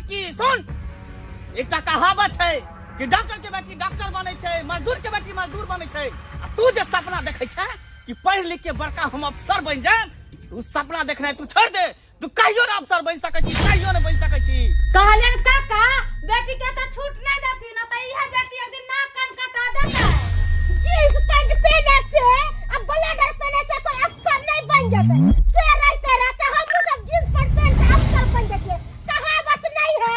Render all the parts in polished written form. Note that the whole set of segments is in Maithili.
छोटकी सुन, एकटा कहावत छै कि डॉक्टर के बेटी डॉक्टर बनै छै, मजदूर के बेटी मजदूर बनै छै। आ तू जे सपना देखै छै कि पढ़ि लिख के बड़का हम अफसर बनि जायब, तू सपना देखनाइ तू छोड़ दे। तू कहियो ना अफसर बनि सकै छी, कहियो ना बनि सकै छी। कहलियन काका बेटी के तो छूट नहीं देती ना, तो इहे बेटी एक दिन नाक कान कटा देतै। जींस पैंट पहने से अब ब्लेडर पहने से कोई अफसर नहीं बन जाते। से रहते रहते हम लोग सब जींस पैंट पहन के अफसर बन जाते। कहावत नहीं है,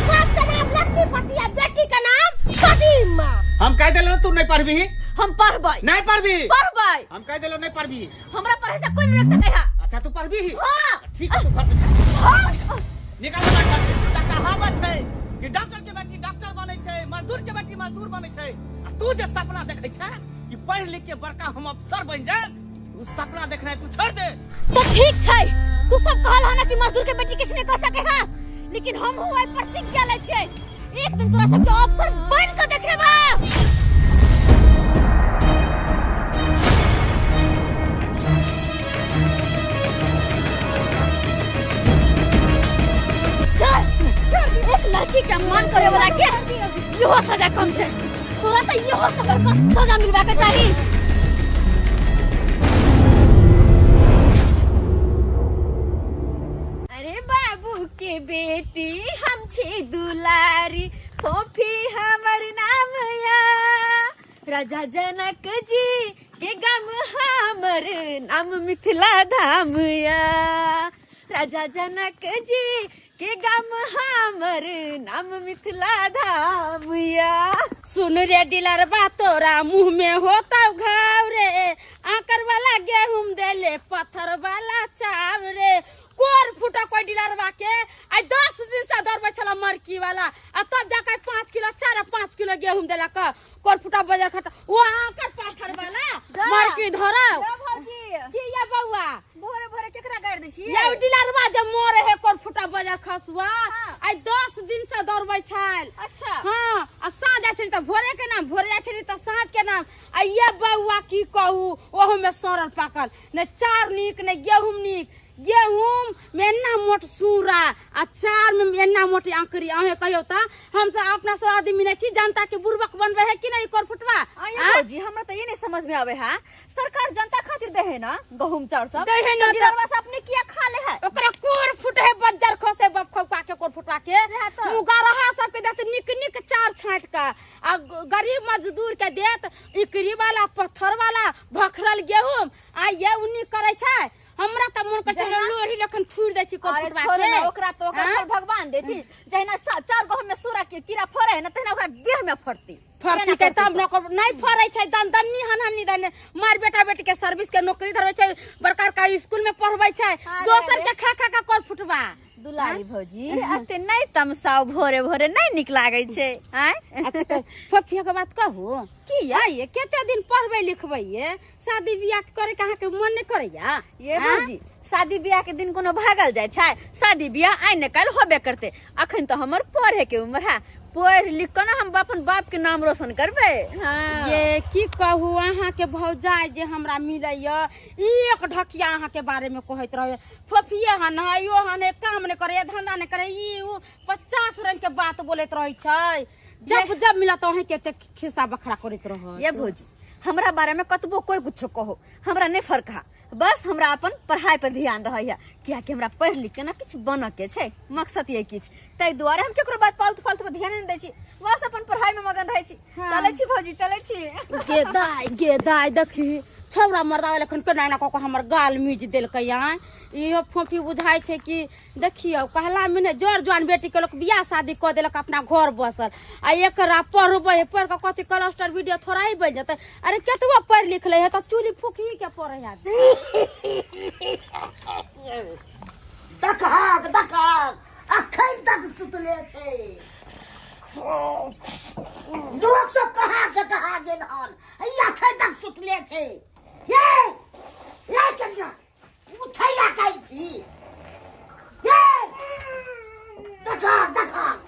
बाप का नाम लत्ती पति है, बेटी का नाम कदीमा। हम कह देलो तू नहीं पढ़बी। हम पढ़बै। नहीं पढ़बी। पढ़बै। हम कह देलो नहीं पढ़बी। हमरा पढ़े से कोई नहीं रोक सकै है। अच्छा तू पढ़बी? हाँ। ठीक है, तू घर से हाँ। निकल हमरा घर से। एकटा कहावत छै कि डॉक्टर के बेटी डॉक्टर बनै छै, मजदूर के बेटी मजदूर बनै छै। आ तू जे सपना देखै छै कि पढ़ि लिख के बड़का हम अफसर बनि जायब, तू सपना देखनाइ तू छोड़ दे। तो ठीक छै, तू सब कहल हन कि मजदूर के बेटी किसी ने कह सके है, लेकिन हम हूँ आई प्रतिज्ञा लै छियै एक दिन तोरा सबके अफसर बन के देखेबा। चल चल, एक लड़की के अपमान करे वाला के इहो सजा कम छै, तोरा तो इहो से बड़का सजा मिलबा के चाही। अरे बाबू के बेटी हम छी दुलारी, फोफी हमर नाम या, राजा जनक जी के गम हमर नाम मिथिला धाम या, राजा जनक जी के गम हमर नाम मिथिला धाम या। सुन रे डिलरबा तोरा मुंह में होता घाव रे, आकर वाला गेहूं देले पत्थर वाला चाव रे, कोर फूटा कोई डिलरबा के आई 10 दिन से दौड़बै छला मरकी वाला, आ तब जाके 5 किलो चार आ 5 किलो गेहूं देलक। कोर फूटा बजार खटा वो आकर पत्थर वाला जा। मरकी धराव। जा भौजी। की या बौआ? भोरे भोरे केकरा गारि दै छी? या डिलरबा जे मरे हे कोर फूटा बजार खसुआ, हाँ। आई 10 दिन से दौड़बै छल। अच्छा। हाँ, आ साँझ जाइ छली तऽ भोरे के नाम, भोरे जाइ छली तऽ साँझ के नाम। आ ये बौआ की कहू, ओहू में सड़ल पाकल, ने चार नीक ने गेहूं नीक। गेहूं में एना मोट सूरा आ चार में एना मोटी आंकड़ी। अहें कहियो त हम सब अपना सब आदमी नहीं छी, जनता के बुर्बक बनबे है कि नहीं कोर फुटवा? आइए भौजी, हमरा त ये नहीं समझ में आवे है, सरकार जनता खातिर दे है ना गहूम चाउर सब, दे है ना तो त- डिलरवा से अपने किया खा ले है? ओकरा कोर फुट है बज्जर खसे बप खौका के कोर फुटवा के। सेहा त। मुगरहा सबके देत निक निक चार छांट का, आ गरीब मजदूर के देत इकरी वाला पत्थर वाला भखरल गेहूं। आ ये उन्नी करे छै, हमरा त मन करे छै जहिना- लोरी लखन छुड़ दै छी कोर अरे फुटवा छोड़ के। ना ओकरा, तो ओकरा हाँ? फल भगवान देती। जहिना चार गहूम में सूरा के कीड़ा फड़े है ना, तहिना ओकरा देह में फड़ती। फड़ती केना के फड़ती तब नौकर नहीं फड़े छै, दन दन्नी हन हन्नी दन मार बेटा बेटी के सर्विस के नौकरी धरबै छै, बड़का बड़का स्कूल में पढ़बै छै, अरे दोसर अरे। के खा खा के कोर फुटवा। दुलारी भौजी, अते नहीं तमसाओ, भोरे भोरे नहीं निक लागे छै। आँय? अच्छा, फफिया के बात कहू की या? आइए कते दिन पढ़बै लिखबै ये, शादी बियाह करे के अहाँके मन नहीं करैया? ये आँय? भौजी, शादी बियाह के दिन कोनो भागल जाय छै? शादी बियाह आइ ने काल्हि होबे करते। अखन तऽ हमर पढ़े के उम्र है, पढ़ लिख के ना हम अपन बाप के नाम रोशन करबै। हाँ। ये की कहू अहाँके भौजाई जे हमरा मिलैया, एक ढकिया अहाँके बारे में कहैत रहे, फफिए हन है, यो हन है, काम नहीं करे, धंधा नहीं करे, ई उ 50 रंग के बात बोलैत रहे छै। जब जब मिलत अहीं के एते खिस्सा बखरा करैत रहत। ये भौजी, हमरा बारे में कतबो कोई कुछो कहो, हमरा नहीं फर्क है, बस हमरा अपन पढ़ाई पर ध्यान रहे है, कियाकि हमरा पढ़ लिख के ना किछु बनऽ के छै, मकसद ये किछु, ताहि दुआरे हम केकरो बात फालतू फालतू पर ध्यान नहीं दै छी, बस अपन पढ़ाई में मगन रहै छी। हाँ। चलै छी भौजी, चलै छी। गे दाय, गे दाय, देखी छौड़ा मर्दा वाला एखन केना एना कऽ कऽ हमर गाल मीज देलकै। आँय, इहो फोफी बुझाइ छै कि देखियौ कहला में ने जर जवान बेटी के लोक बियाह शादी कऽ देलक, अपना घर बसल, आ एकरा पढ़बै है, पढ़ कऽ कथी क्लस्टर वीडियो थोड़ा ही बनि जेतै। अरे केतबो पढ़ि लिख लै है तऽ चूल्हि फूकही के पढ़ै है। देखहक देखहक अखन तक सुतले छै। लोक सब कहाँ से कहाँ गेल हन, ई अखन तक सुतले छै। ये ये कन्या उठै ला कहै छी। ये देखहक देखहक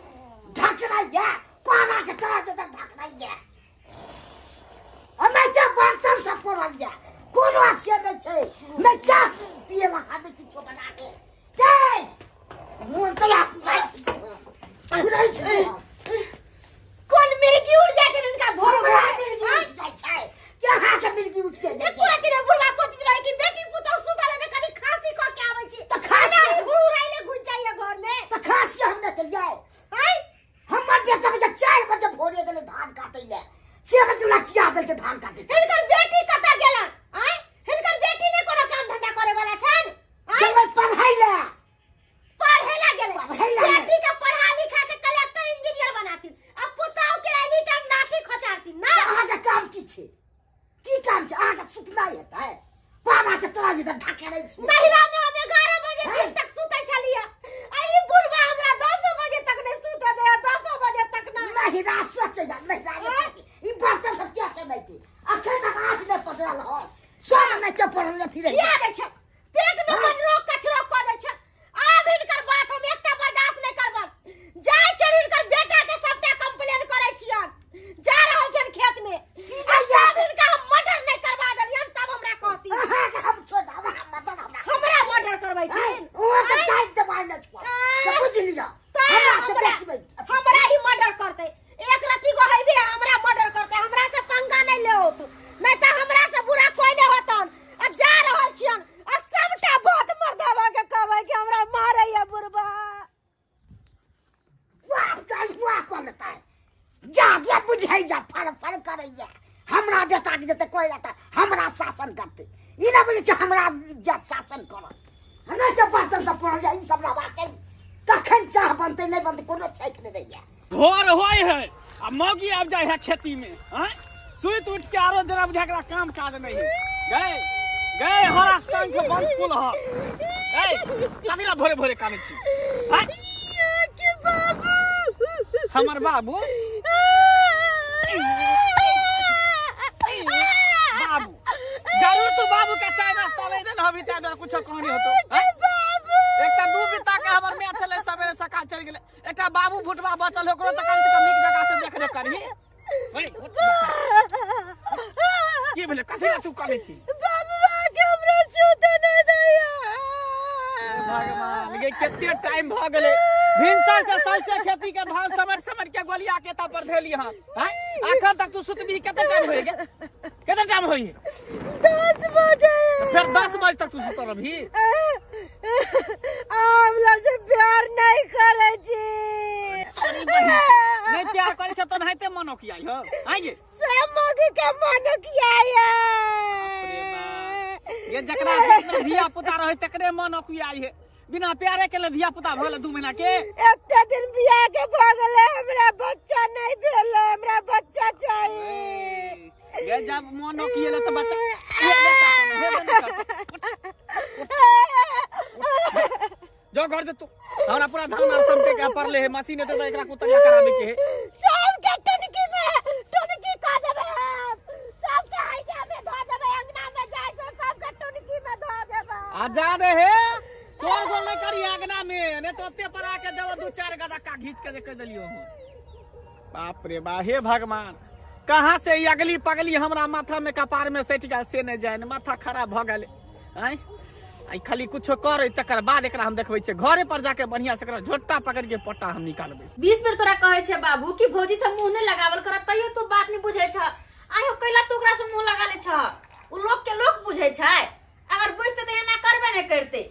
ढकनाइया पाना के तरह से ढकनाइया, एनाहिते बर्तन सब पड़ल या, कोनो अथिये नहि छै, नहि चाह पिए ला नहि किछो बना के। ये मोन तोरा रहै छै। कोन मिर्गी उड़ जाइ छै हिनका भोर हमरा मिर्गी उठि जाइ छै के अहाँके मिर्गी उठि जाइ छै? एको राति ने बुढ़वा सोचैत रहे कि बेटी पुतहु सुतल है तऽ कनि खांसी कऽ के आबै छी। तऽ खांसी- एना हुहुराइले घुसि जाइए घर में। तऽ खांसी हम नहि केलियै। आँय? हमर बेटा बच्चा 4 बजे भोरे गेलै धान काटै लए, से बजे लचिया देलकै धान काटै। हिनकर बेटी कतऽ गेलन? आँय? हिनकर बेटी नहि कोनो काम धंधा करे वाला छनि? आँय? गेलै पढ़ै लए। पढ़े ला गेलै। पढ़ै ला गेलै। बेटी के पढ़ा लिखा के कलेक्टर इंजीनियर बनाथिन आ पुतहु के एनी टाइम लाठी खोचारथिन ना। तऽ अहाँके काम की छै? की काम छै अहाँके? सुतनाइ हेतै बाबा के तोरा जे ढकेरै छी। महिला में हम 11 बजे दिन तक सुतै छलियै आ ई बुढ़वा हमरा 10 बजे तक नहि सुतऽ दै, 10 बजे तक ना। नहीं रात सोचे जा, नहीं रात सोचे। ई बर्तन सब क्या से नहीं थी, अखन तक आँच नहीं पसरल हन, सब नहीं के पड़ल अथी रही। किया दै छै पेट में बनरो कचरो कऽ दै छै। आब हिनकर बात हम एकटा बर्दाश्त नहि करबन। जाइ छै हिनकर बेटा के सबटा कंप्लेन करै छियन, जा रहल छन खेत में सीधा। आब हिनका हम मर्डर नहि करबा देलियन तब हमरा कहती। अहाँके हम छोड़ देब, हमरा मदद हमरा हमरा मर्डर करबै छियन। अहाँके दाइ दबाइ नहि छोड़ से बुझि लिअ। तऽ हमरा से हमरा बेसी नहि हमरा ही मर्डर करतै। एक रत्ती गो हेबे हमरा मर्डर करतै। हमरा से पंगा नहि लेओत, नहि तऽ हमरा से बुरा कोई नहि होतन। आ जा रहल छियन आ सबटा बात मर्दावा के कहबै कि हमरा मारैया बुढ़बा। बाप काल हुआ कऽ लेतै, जा जा बुझैया फर फर करैया। हमरा बेटा के जते कोई रहता हमरा शासन करतै, ई नहि बुझै छै हमरा जा शासन करत। नहि तऽ बर्तन सब पड़ल जाय, ई सब रहबाक चाही। कखन चाह बनतै नहि बनतै कोनो छैक नहि रहैया। भोर होय है आ मौगी आबि जाइ है खेती में। आँय सुति उठि के आरो जेना बुझा एकरा काम काज नहीं है। गए गए हरा शंख वंश कुल ह। गए कथी ला भोरे भोरे कानै छी? आँय के बाबू, हमर बाबू बाबू जरूर तू बाबू के चाय नाश्ता ले दे न अभी ताई दुआरे कुछो कहानी होतो। आँय? एकटा दू बिता के हमर माय छलै सवेरे सकाल चलि गेलै, एकटा बाबू भुटबा बचल ओकरो तऽ कम से कम नीक जकाँ से देख रेख करही। ओए, की भेलै? कथी ला तू करै छी? बाबुआ के हमरा सुतऽ नहि दैया। भगवान गे, कते टाइम भऽ गेलै भिनसर से सौंसे खेती के धान समर समर के गोलिया के तब पर धेली हन। आँय अखन तक तू सुतबी? कते टाइम होइ गेल? कते टाइम होइ? 10 बजे। फेर 10 बजे तक तू सुतल रहबही? हमरा से प्यार नहीं करै छी। नहीं प्यार करै छ तऽ ओनाहिते मन ओकियाइ हो। आँय गे सब मौगी के मन ओकियाइ। ये जकरा पेट में धिया पुता रहे तकरे मन ओकियाइ है। बिना प्यारे के ले धिया पुता भऽ गेलै 2 महीना के। एते दिन बियाह के भऽ गेलै, हमरा बच्चा नहीं भेलै, हमरा बच्चा चाही। गे जब मन ओकिएले तऽ बच्चा ये बेटा तऽ नहि हेबे नहि करतै। जो घर जो तू, हमरा पूरा धान आर समटे के पड़ले है, मशीन हेतै तऽ एकरा कुतरिया कराबे के है। सबके टुनकी में टुनकी कऽ देबै हम, सबके हैजा में धऽ देबै, अंगना में जाइ छै सबके टुनकी में धऽ देबै। आ जा दे हे शोर गोल नहीं करी अंगना में, नहीं तो ओते पर आके देबो 2-4 गदा का घीच के जे कह देलियो हम। बाप रे बा, हे भगवान कहाँ से ई अगली पगली हमरा माथा में कपार में सटि गेल से नहि जानि, माथा खराब भऽ गेल। आँय आई खाली कुछो करे तकर बाद एकरा हम देखबै छियै घरे पर जाके बढ़िया से एकरा झोटा पकड़ के पट्टा हम निकालबै। 20 बेर तोरा कहै छै बाबू कि भौजी से मुंह नहि लगावल कर, तैयो तू बात नहि बुझै छ। आइ हो कैला तू ओकरा से मुंह लगा ले छ? उ लोक के लोक बुझै छै, अगर बुझते तऽ एना करबे नहि करते।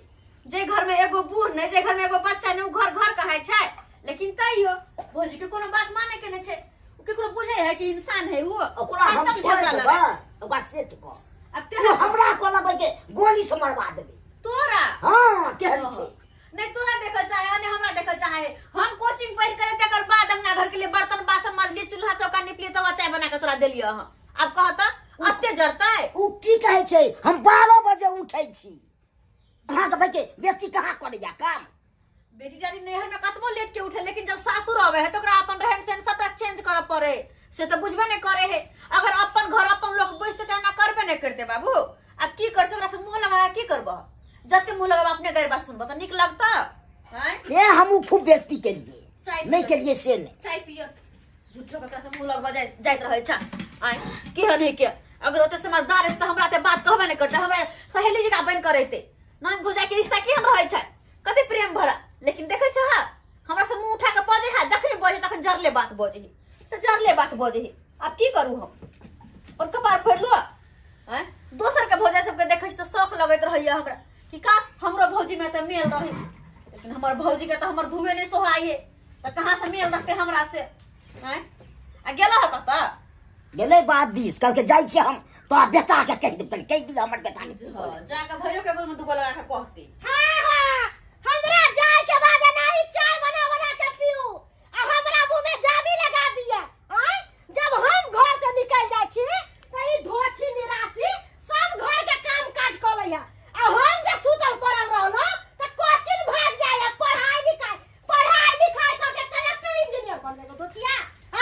जे घर में एगो बूढ़ नहि, जे घर में एगो बच्चा नहि, उ घर घर कहै छै। लेकिन तैयो भौजी के कोनो बात माने के नहि छै। उ केकरो बुझै है कि इंसान है उ? ओकरा हम हरदम छोड़ि झगड़ा देबै, लड़ै। ओकरा सेट कऽ। अब तू तेरा हमरा कहलक के गोली से मरवा देबै तोरा। हाँ केहन छै? नहीं तोरा देखल चाहे नहीं हमरा देखल चाहे। हम कोचिंग पढ़ के तकर बाद अंगना घर के लिए बर्तन बासन माजलिए, चूल्हा चौका निपलिए, तब चाय बना के तोरा देलिए हम। अब कहता अत्ते जरतै। उ की कहै छै? हम 12 बजे उठै छी। अहाँके भाई के बेटी कहाँ करैया काम? बेटी दादी नैहर में कतबो लेट के उठे, लेकिन जब सासुर आवे है तो ओकरा अपन रहन सहन सबटा चेंज करऽ पड़े, से तो बुझबे नहीं करे है। अगर अपन घर अपन लोग बुझते तऽ एना करबे नहीं करते बाबू। अब की कर ओकरा से मुंह लगा की करबह? जते मुंह लगाबह अपने गैर बात सुनबह तऽ नीक लगता। आँय? ए हमहूँ खूब बेइज्जती केलिए, चाय नहीं पियो। केलिए से नहीं। चाय पियो, झूठो के से मुंह लगबा जाइत रहै छ। आँय केहन है के? अगर ओते समझदार है तऽ हमरा ते बात कहबे नहीं करते, हमरा सहेली जकाँ बनि के रहते। ननद भौजाई के रिश्ता केहन रहै छै, कते प्रेम भरा। लेकिन देखै छ हमरा से मुंह उठा के बजै है, जखने जरले बात बजही से जरले बात बजही। आब की करू हम अपन कपार फोड़ि लू? आँय दोसर के भौजाइ सबके देखै छी तऽ शौक लगैत रहैया हमरा कि काश हमरो भौजी में तऽ मेल रही, लेकिन हमर भौजी के तऽ हमर धुए नहि सोहाइ है तऽ कहाँ से मेल रहतै हमरा से? आँय आ गेल ह कतऽ? गेलै बात दिस, कहलकै जाइ छियै हम तोरा बेटा के कहि देब, कहि दिअ हमर बेटा के की कहलकै। जाके भैयो के गोद में दूगो लगा के कहती। हाँ हाँ हमरा जाय के बाद एनाही चाय बना बना के पीऊ आ हमरा मुंह में जाबी लगा दिया। आँय जब हम घर से निकल जाइ छी त ई धोछी निराशी सब घर के काम काज कऽ लैया आ हम जे सुतल पड़ल रहलहुँ त कोचिंग भाग जाइया पढ़ाई लिखाई, पढ़ाई लिखाई कऽ के कलेक्टर इंजीनियर बनबै के धोछिया।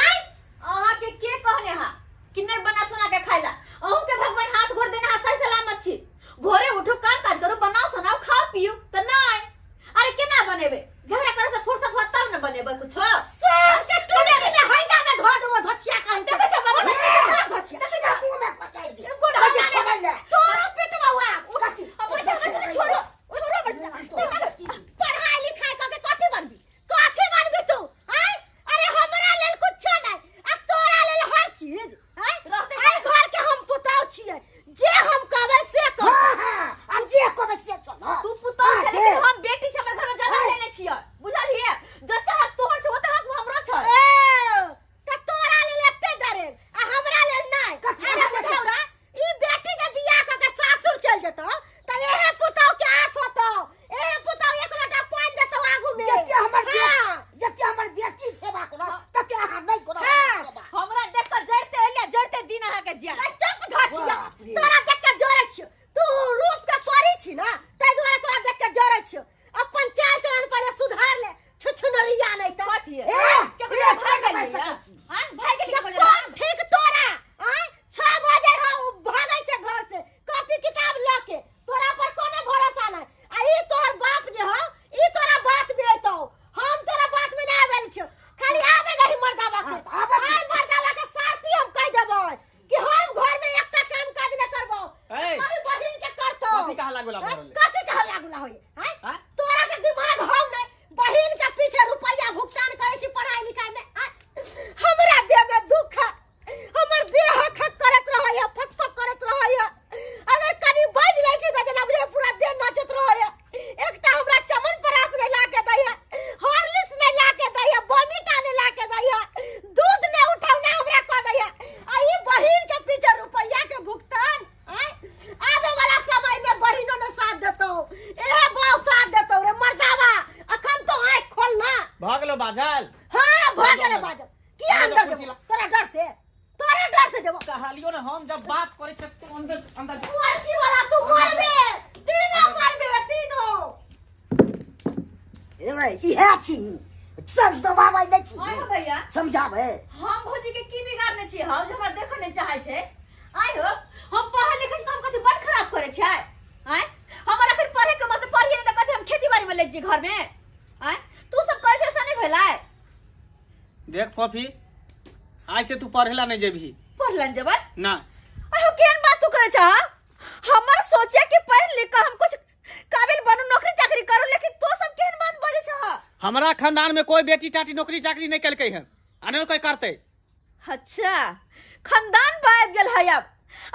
आँय अहाँ के के कहने हा कि नहीं बना सोना के खाइला? अहूँ के भगवान हाथ गोड़ देने हा सही सलामत छी, भोरे उठू काम काज करू बनाओ सोनाओ खाओ पियो त नहीं। अरे केना बनेबे? झगड़ा करे से फुर्सत होत तब न बनेबे कुछो। सब के टुटकी में हैजा में धो देबो धोछिया कहि देखै छ बाबा, धोछिया देखै छ मुंह में पचाइ दे। बूढ़ा कथी जाने छोड़ै ले? तोरो पेटवा हुआ। कथी? अब छोड़ो छोड़ो छोड़ो। पढ़ाई लिखाई कऽ के कथी बनबी? कथी बनबी तू? आँय अरे हमरा लेल कुछो नहीं आ तोरा लेल हर चीज। आँय रहतै आइ घर के हम पुतौह छियै, जे हम कहबै से कर। हाँ हाँ हम जे कहबै से चल। तू पुतौह छै लेकिन हम बेटी छै, हमर घर में जगह लेने छियै, बुझलियै? जते हक तोहर छै ओते हक हमरो छै। ए त तोरा लेल एते दरेग आ हमरा लेल नहीं। कथी अरे हमरा लेल? बुढ़ौरा ई बेटी के बियाह कऽ के सासुर चलि जेतौ त एहे पुतौह के आस होतौ, एहे पुतौह एक लोटा पानि देतौ आगू में। जते हमर हाँ। जते हमर बेटी सेवा करब तते अहाँ नहि करब हाँ। सेवा। हमरा देख कऽ जड़ते एलियै, जड़ते दिन अहाँ के जाय। अरे चुप धोछिया, बाप रे। तोरा देख के जरै छियौ, तू रूप के परी छी ना ताहि दुआरे तोरा देख के जरै छियौ। अपन चाल चलन पहिले सुधार ले, छुछुनरिया नहीं त। कथी? ए, केकरो ए, भागि केना गेलियै? बाजि सकै छी? आँय, भागि गेली केकरो? कौन ठीक तोरा? आँय 6 बजे हम भागै छै घर से कॉपी किताब लऽ के, तोरा पर कोनो भरोसा नहीं। आ ई तोहर बाप जे हौ ई तोरा बात में अयतौ, हम तोरा बात में नहीं आबै छियौ, खाली आबै दही मर्दाबा के। हाँ, आबै दही। आइ मर्दाबा के सारथी हम कहि देबै कि हम घर में एकटा काम काज नहीं करबौ, ए, कहीं बहिन के करतौ। कथी कहा लागुला भऽ रहलै? कथी कहा लागुला होय? आँय आँय? तोरा के दिमाग हौ नहीं, बहिन के पीछे रुपया भुगतान करै छी पढ़ाई लिखाई में। आँय? हमरा देह में दुख है, हमर देह हक करैत रहैया, फक फक करैत रहैया, अगर कनी बाजि लै छी तऽ जेना बुझाइया पूरा देह नाचैत रहैया। एकटा हमरा चमन परास नहीं ला के दैया, हॉर्लिक्स नहीं ला के दैया, बॉर्नविटा नहीं ला के दैया, दूध नहीं उठौना हमरा कऽ दैया, आ ई बहिन के पीछे रुपया के भुगतान। आँय आबे वाला समय में बहिनो ने साथ देतौ, एहे बाऊ साथ देतौ रे मर्दावा। अखन तो आँखि खोल ना। भऽ गेलौ बाजल? हाँ भऽ गेलै बाजल। किया अंदर जेबौ? तोरा डर से, तोरा डर से जेबौ। कहलियौ ने हम जब बात करै छियै तू अंदर अंदर। मर्जी वाला तू मरबे, तीनों मरबे तीनों। ए भाई इहे छी सब दबाबै नहि छी। आँय हौ भैया समझाबै। हम भौजी के की बिगाड़ने छियै हौ जे हमरा देखऽ नहि चाहै छै? आँय हौ हम पढ़ल लिखल छी तऽ हम कथी बड़ खराब करै छियै? आँय हमर अखन पढ़े के मन तऽ पढ़िए नहि तऽ कथी हम खेती बाड़ी में लागि जाइ घर में? आँय तू सब करै छै से नहि भेलै? देख फोफी आइ से तू पढ़ेला नहीं जेबही। पढ़ला नहीं जेबै? ना। आँय हौ केहन बात तू करै छह? हमर सोचे कि पढ़ लिख कऽ हम कुछ काबिल बनू, नौकरी चाकरी करू, लेकिन तू सब केहन बात बजै छह? हमरा खानदान में कोई बेटी टाटी नौकरी चाकरी नहीं केलकै हन आ नहि कोई करतै। अच्छा खानदान बाजि गेल है अब।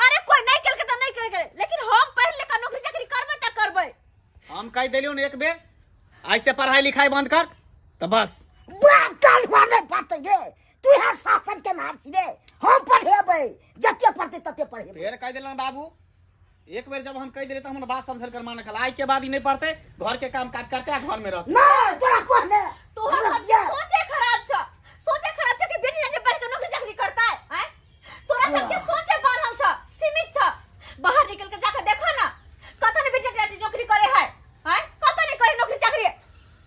अरे कोई नहीं केलकै तऽ नहीं केलकै, लेकिन हम पढ़ लिख कऽ नौकरी चाकरी करबै तऽ करबै। हम कहि देलियौ ने एक बेर आइ से पढ़ाई लिखाई बंद कर तऽ बस। बाप काल्हुआ नहि पढ़तै रे, तू इएह शासन केनहार छी रे। हम पढ़ेबै जते पढ़तै तते पढ़ेबै। फेर कहि देलहुँ बाबू एक बेर जब हम कहि देलियै तऽ हमर बात समझल कर मानल कर। आइ के बाद ई नहीं पढ़तै, घर के काम काज करतै आ घर में रहतै। नहि तोरा कहने तोहर हमरा सब किया? सोचे खराब छ, सोचे खराब छ कि बेटी जाके पढ़ के नौकरी चाकरी करतै। आँय तोरा सबके सोचे बढ़ल छ, सीमित छ। बाहर निकल के जाके देखो ना कतऽ ने बेटी जाके नौकरी करे है। आँय कतऽ नहीं करे नौकरी चाकरी।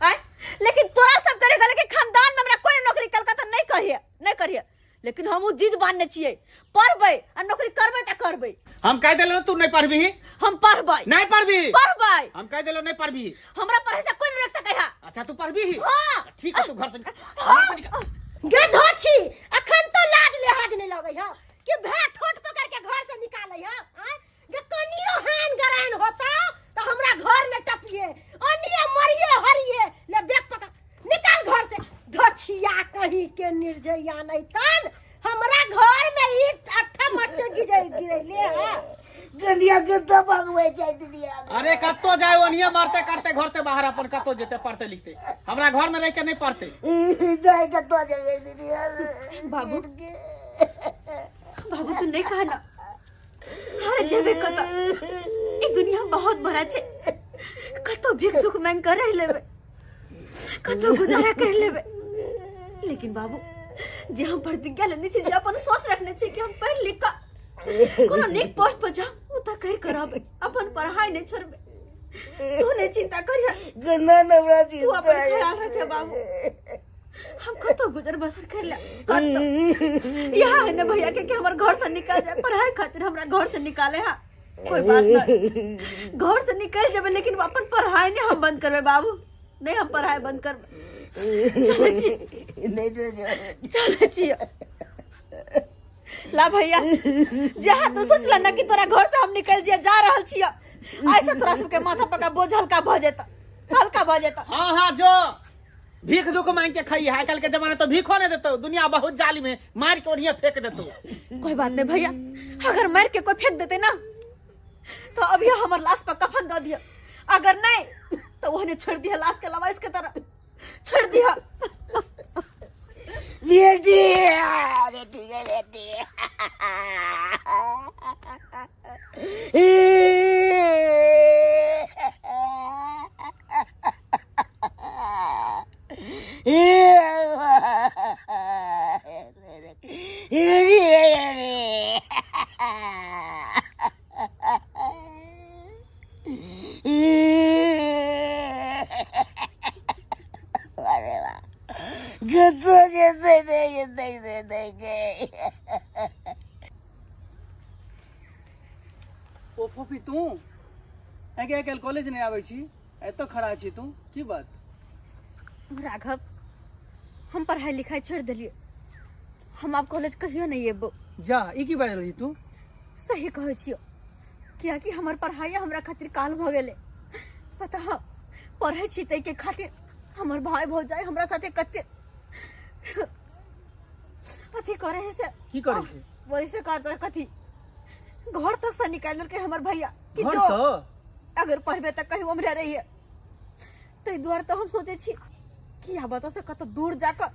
आँय लेकिन तोरा सब करे गेलै कि खानदान में हमरा कोई नौकरी कलकत्ता नहीं कहिए, नहीं करिए, लेकिन हम उ जिद बांधने छियै पढ़बै आ नौकरी करबै तऽ करबै। हम कहि देलहुँ तू नहीं पढ़बही। हम पढ़बै। नहीं पढ़बही। पढ़बै। हम कहि देलहुँ नहीं पढ़बही। हमरा पढ़ै से कोई नहीं रोक सकै है। अच्छा तू पढ़बही? हाँ। ठीक है तू घर से निकल। घर से निकल। गे धोछी अखन तो लाज लिहाज नहीं लगै है कि भै ठोट पकड़ के घर से निकालै है। आँय गे कनियो हान गरान होता तो हमरा घर में टपिए अनिए मरिए हरिए ले बैग पकड़ निकाल घर से। धोछिया कहीं कहीं के निर्जया नहीं तन हमरा घर में ई अट्ठा मट्टे गिरे गिरैले है। गनिया के तो भगवे छै दुनिया में। अरे कत्तो जाए ओनिये मारते काटते घर से बाहर अपन कत्तो जेते पढ़ते लिखते, हमरा घर में रह के नहीं पढ़ते। जाए कत्तो जेबे दुनिया में। बाबू बाबू तू नहीं कहना, अरे जेबे कत्तो, ई दुनिया बहुत बड़ा छे, कत्तो भीख दुख मांग कर रह लेबे, कत्तो गुजारा कर लेबे, लेकिन बाबू जे हम प्रतिज्ञा लेने छी, जे अपन सोच रखने छी कि हम पढ़ लिख कर कोनो नीक पोस्ट पर जाऊं, उ त कर कराबे, अपन पढ़ाई नहीं छोड़बे। तू नहीं चिंता करिया, गन्ना नवरा तू अपन ख्याल रखे बाबू, हम कतो गुजर बसर कर ले कतो। यहाँ है ना भैया के कि हमर घर से निकल जाए, पढ़ाई खातिर हमरा घर से निकाले। हा कोई बात नहीं, घर से निकल जाबे लेकिन अपन पढ़ाई नहीं हम बंद करबे बाबू, नहीं हम पढ़ाई बंद करबे। चले छी नहीं चले छी ला भैया, जहाँ तू सोचला ना कि तोरा घर से हम निकल जिया जा रहल छिया, ऐसा तोरा सबके माथा पका बोझ हल्का भ जेता, हल्का भ जेता। हाँ हाँ जो भीख दुख मांग के खाई है, आजकल के जमाना तो भीखो नहीं देतो, दुनिया बहुत जालिम है, मार के ओढ़िया फेंक देतो। कोई बात नहीं भैया, अगर मार के कोई फेंक देते ना तो अभी हमार लाश पर कफन दे दिया, अगर नहीं तो वो ने छोड़ दिया लाश के अलावा इसके तरह छोड़ दिया। बेटी बेटी बेटी अरे वाह गुस्सा जैसे नहीं नहीं नहीं नहीं। ओ फोफी तू आगे आइ काल्हि कॉलेज नहीं आबै छी, एतऽ खड़ा छी तू, की बात? राघव हम पढ़ाई लिखाई छोड़ दिलिए, हम आब कॉलेज कहियो नहीं एबो। जा ई की बाजल रही तू? सही कहै छियो, कियाकि हमर पढ़ाई हमरा खातिर काल भ गेलै। पता है पढ़ै छी तै के खातिर हमर भाई भौजाई हमरा साथे कते अथी करे है से। की करे छै? वैसे कहता कथी घर तक से निकाल के हमर भैया कि घर जो से? अगर पढ़बे त कहीं उम्र रही है, तै दुआरे तो हम सोचे छी कि आब तऽ से कतौ दूर जाकर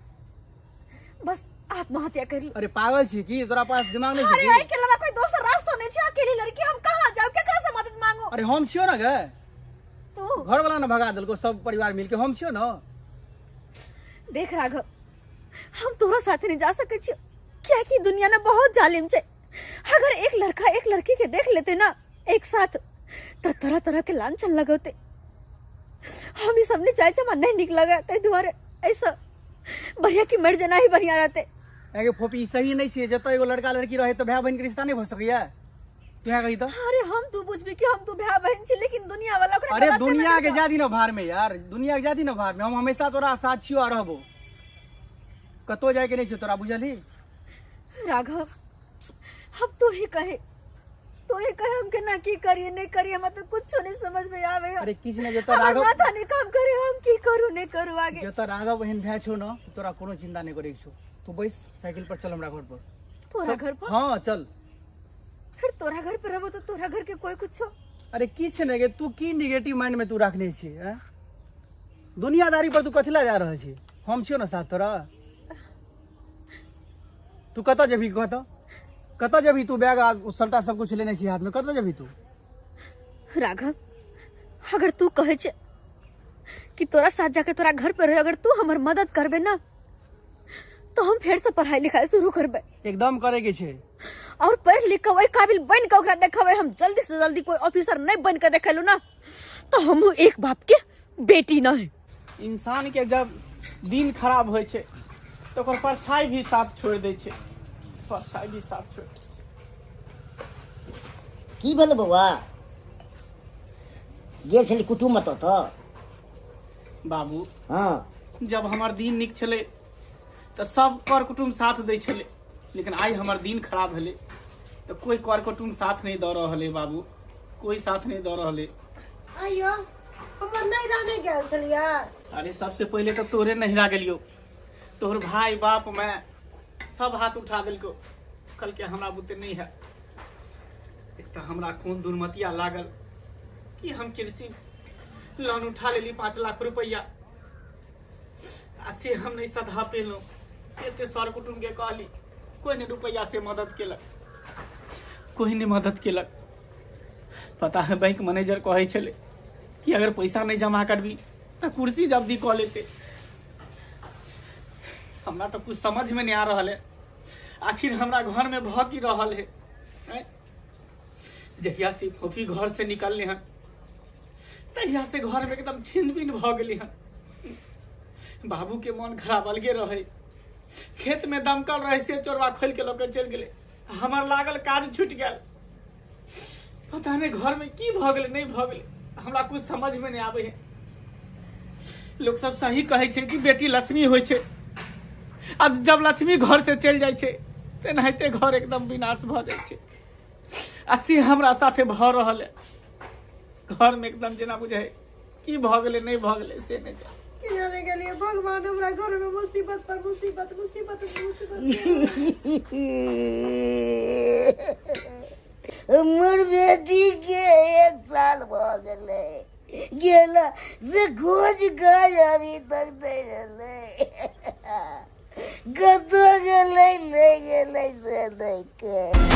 बस आत्महत्या कर ली। अरे पागल छी की, तोरा पास दिमाग नहीं अरे छै की? एहि के अलावा कोई दोसर रास्ता नहीं छै, अकेली लड़की हम कहाँ जाऊ, केकरा से मदद मांगू? अरे हम छियो ना गे, तू घर वाला ना भगा देलको सब परिवार मिलके, हम छियो ना। देख राघव हम तोरा साथे नहीं जा सके छियो, कियाकि दुनिया ना बहुत जालिम छै, अगर एक लड़का एक लड़की के देख लेते ना एक साथ तो तरह तरह के लांछन लगौते। हम ई सब नहीं चाहे हमरा नहीं निक लगे, तै दुआरे ऐसा भैया की मर जाना ही बढ़िया रहते। एगे फोपी ई सही नहीं छियै, जतऽ एगो लड़का लड़की रहे तो भाई बहन के रिश्ता नहीं भ सकैया, तू है कही तो? अरे हम तू बुझबी कि हम तू भाई बहन छी, लेकिन दुनिया वाला ओकरा अरे गलत दुनिया के नजर जा दी ना भार में यार, दुनिया के जा दी ना भार में, हम हमेशा तोरा साथ छियो आ रहबो, कतौ जाय के नहीं छै तोरा, बुझलही? राघव हम तू ही कहे, तू ही कहे हम के ना की करिए नहीं करिए, हमरा तो कुछ नहीं समझ में आवे। अरे किछु नहीं, जतऽ हमर राघव माथा नहीं काम करे, हम की करू नहीं करू आगे। जतऽ राघव बहन भाई छौ ना, तोरा कोनो चिंता नहीं करे छौ, तू बैस साइकिल पर चल हमरा घर पर। तोरा घर पर? हाँ चल। फिर तोरा घर पर रहबो तो तोरा घर के कोई कुछ हो? अरे किछ नहीं गे, तू की निगेटिव माइंड में तू रखने छी हैं? दुनियादारी पर तू कथिला जा रहल छी, हम छियो ना साथ तोरा। तू कतऽ जेबही कतऽ कतऽ जेबही तू, बैग आ सबटा सब कुछ लेने छी हाथ में, कतऽ जेबही तू? राघव अगर तू कहे छे कि तोरा साथ जाके तोरा घर पर रह, अगर तू हमर मदद करबे ना तो हम फिर से पढ़ाई लिखाई शुरू करबे। एकदम करे के छे, और पढ़ लिख के वही काबिल बन के ओकरा देखेबै। हम जल्दी से जल्दी कोई ऑफिसर नहीं बन के देखेलू ना तो हम एक बाप के बेटी ना है। इंसान के जब दिन खराब होइ छै तो ओकर परछाई भी साथ छोड़ दै छै, परछाई भी साथ छोड़ दै छै। की भेल बौआ, गेल छली कुटुम्ब तऽ तऽ? बाबू हाँ जब हमर दिन नीक छलै तऽ सब कर कुटुम्ब साथ दै छलै, लेकिन आइ हमर दिन खराब भेलै तऽ कोई कर कुटुम्ब साथ नहीं दऽ रहल है बाबू, कोई साथ नहीं दऽ रहल है। आइयो हमर नैहरा नहीं गेल छलियै? अरे सबसे पहले तो तोरे नैहरा गेलियो, तोहर भाई बाप मैं सब हाथ उठा देलको, कहलकै हमरा बुते नहीं है। एक तऽ हमरा कोन दुर्मतिया लागल कि हम कृषि लोन उठा लेली 5 लाख रुपया, आ से हम नहीं सधा पेलहुँ। एते सर कुटुम्ब के कहली, कोई नहीं रुपया से मदद केलक, कोई नहीं मदद केलक। पता है बैंक मैनेजर कहै छलै कि अगर पैसा नहीं जमा करबी तो कुर्सी जब्ती कऽ लेते। हमरा तो कुछ समझ में नहीं आ रहा है, आखिर हमरा घर में भ की रहल है। जहिया से फोफी घर से निकलने हन तहिया से घर में एकदम छिन बिन भ गेली हन। बाबू के मन खराब अलगे रहे, खेत में दमकल रहे से चोरवा खोल के लऽ के चलि गेलै, हमर लागल काज छूटि गेल। पता नहीं घर में की भ गेलै नहीं भ गेलै, हमरा कुछ समझ में नहीं आबै है। लोग सब सही कहै छै कि बेटी लक्ष्मी होइ छै, अब जब लक्ष्मी घर से चलि जाइ छै तेनाहिते घर एकदम विनाश भऽ जाइ छै। आ से हमरा साथे भऽ रहल है, घर में एकदम जेना बुझाइ की भऽ गेलै नहीं भऽ गेलै से नहीं जान। की जाने के लिए भगवान हमरा घर में मुसीबत पर मुसीबत, मुसीबत पर मुसीबत। हमर बेटी के 1 साल भऽ गेलै गेला से खोज गए अभी तक नहीं रहलै, कतौ गेलै नहीं गेलै से नहीं के।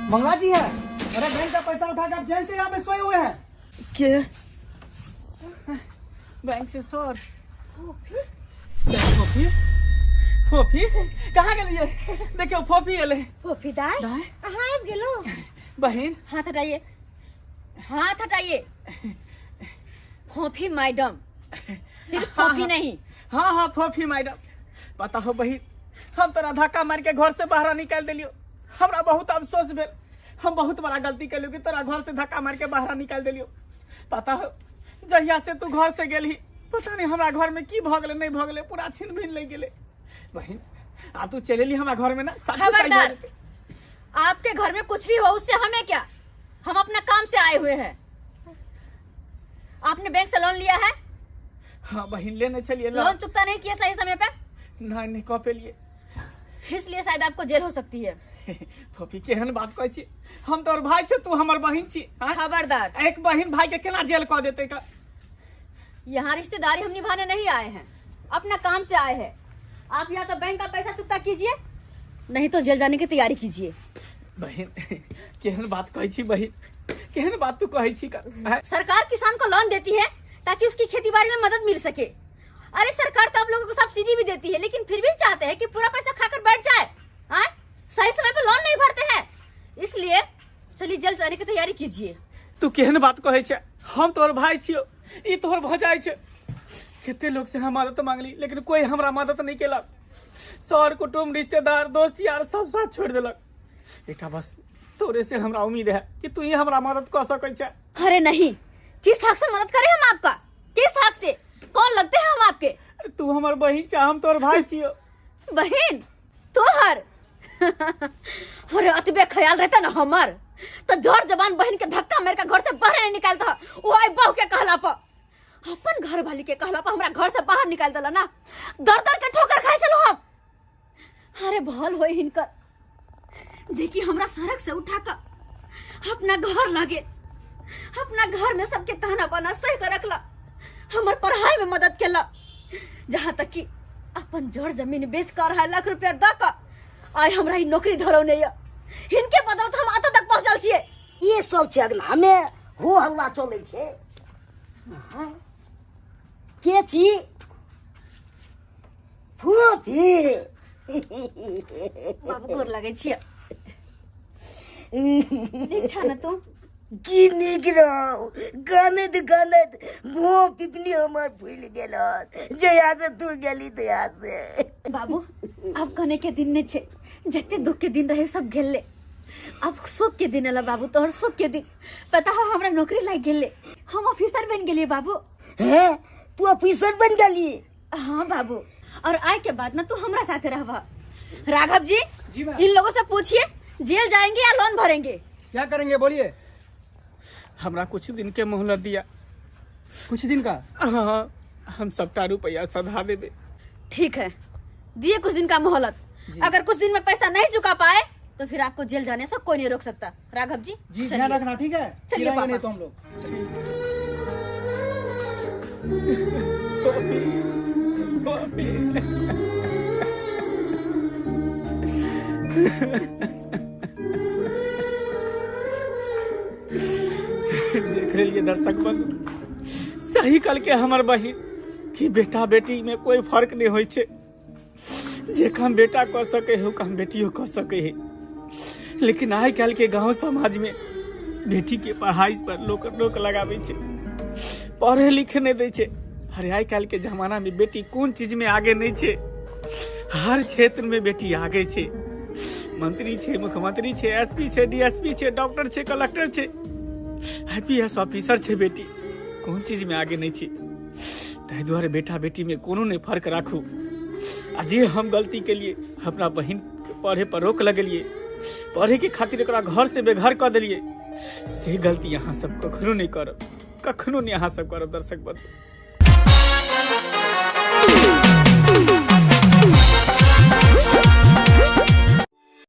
मंगला जी है, अरे बैंक का पैसा उठा के आप जेल से यहाँ पे सोए हुए हैं। के बैंक से सर फोफी फोफी कहाँ गेलिए? देखियो फोफी एले। फोफी दाई अहाँ आबि गेलो? बहिन हाथ हटाइए, हाथ हटाइए। फोफी मैडम, सिर्फ फोफी नहीं। हाँ हाँ फोफी मैडम। पता हो बहिन, हम तोरा धक्का मार के घर से बाहर निकाल देलियो, हमरा बहुत अफसोस भेल। हम बहुत बड़ा गलती केलियो कि तोरा घर से धक्का मार के बाहर निकाल देलियो। पता हो जहिया से तू घर से गेलही पता नहीं हमरा घर में की भऽ गेलै नहीं भऽ गेलै, पूरा छिन भिन लागि गेलै। बहिन आ तू चलि एली हमरा घर में ना। खबरदार, आपके घर में कुछ भी हो उससे हमें क्या, हम अपना काम से आए हुए हैं। आपने बैंक से लोन लिया है? हाँ बहिन लेने चलिए। लोन चुकता नहीं किया सही समय पे? नहीं नहीं कॉपी लिए, इसलिए शायद आपको जेल हो सकती है। फोफी केहन बात कहै छी, हम तोर भाई छी तू हमर बहिन छी। खबरदार, एक बहिन भाई के केना जेल कऽ देतै? का यहाँ रिश्तेदारी हम निभाने नहीं आए हैं, अपना काम से आए हैं। आप या तो बैंक का पैसा चुकता कीजिए नहीं तो जेल जाने की तैयारी कीजिए। बहिन केहन बात कहै छी बहिन, केहन बात तू कहै छी? सरकार किसान को लोन देती है ताकि उसकी खेती बाड़ी में मदद मिल सके। अरे सरकार तो आप लोगों को सब्सिडी भी देती है, लेकिन फिर भी चाहते हैं कि पूरा पैसा खाकर बैठ जाए। हाँ? सही समय पर लोन नहीं भरते हैं, इसलिए चलिए जेल जाने की तैयारी कीजिए। तू केहन बात कहै छे, हम तोहर भाई छियो, ई तोहर भौजाई छे। कते लोग से हम मदद मांगली लेकिन कोई हमरा मदद नहीं केलक। सर कुटुम्ब रिश्तेदार दोस्त यार सब साथ छोड़ देलक। एकटा बस तोरे से हमरा उम्मीद है कि तू ही हमरा मदद कर सकै छे। अरे नहीं, किस हक से मदद करे हम आपका? किस हक से? कौन लगते हैं हम आपके? तू हमर बहिन छे, हम तोर भाई छियो। बहिन तोहर? अरे अतबे ख्याल रहता ना हमर तो जोर जबान बहन के धक्का मार के घर से बाहर नहीं निकालता। वो आई बहू के कहला पर, अपन घर वाली के कहला पर हमरा घर से बाहर निकाल देला ना, दर दर के ठोकर खाइ छलु हम। अरे भल होई हिनकर जे कि हमरा सड़क से उठा कर अपना घर लागे, अपना घर में सबके ताना बाना सह कर रखला, हमर पढ़ाई में मदद केला, जहाँ तक कि अपन जड़ जमीन बेच कर 2.5 लाख रुपया द क आइ हमरा ई नौकरी धरौने य। हिनके बदौलत हम अतऽ तक पहुँचल छियै। ये सब छै अगना में हो हल्ला चलै छै। के छी? फूफी। बाबू गोर लगै छियै। नीक छह ने तू? की नीक रहौ। गनैत गनैत भों पिपनी हमर फूलि गेल हन जहिया से तू गेली तहिया से। बाबू अब कने के दिन नहीं छे, जते दुख के दिन रहे सब गेले, अब सुख के दिन अला बाबू, तोहर सुख के दिन। पता हो हमरा नौकरी लाग गेले, हम ऑफिसर बन गेलिए बाबू। हे तू ऑफिसर बन गेली? हाँ बाबू, और आय के बाद ना तू हमरा साथे रहबा। राघव जी, जी मैम। इन लोगों से पूछिए जेल जाएंगे या लोन भरेंगे? क्या करेंगे बोलिए? हमरा कुछ दिन के मोहलत दिया। कुछ दिन का? हाँ, हम सबटा रुपया सधा देबे। ठीक है, दिए कुछ दिन का मोहलत, अगर कुछ दिन में पैसा नहीं चुका पाए तो फिर आपको जेल जाने से कोई नहीं रोक सकता। राघव जी जी चलिए। ध्यान रखना, ठीक है? चलिए चिल्लाएंगे पापा। नहीं तो हम लोग। मम्मी, देख रही दर्शक बंधु, सही कल के हमर बहिन कि बेटा बेटी में कोई फर्क नहीं होय छे, जे काम बेटा कऽ सके है ओ काम बेटियो कऽ सके है। लेकिन आइ काल्हि के गांव समाज में बेटी के पढ़ाई पर लोक रोक लगाबै छे, पढ़े लिखे नहीं दै छे। अरे आइ काल्हि के जमाना में बेटी कोन चीज में आगे नहीं छे, हर क्षेत्र में बेटी आगे छे। मंत्री छे, मुख्यमंत्री छे, एसपी छे, डीएसपी छे, डॉक्टर छे, कलेक्टर छे, आईपीएस ऑफिसर छे, बेटी कोन चीज में आगे नहीं छे। ताहि दुआरे बेटा बेटी में कोनो नहीं फर्क राखू। आ जे हम गलती के लिए अपना बहिन के पढ़े पर रोक लगेलिए, पढ़े के खातिर एकरा घर से बेघर कऽ देलिए, से गलती अहाँ सब कखनो नहीं करब, कखनो नहीं अहाँ सब करब दर्शक बंधु।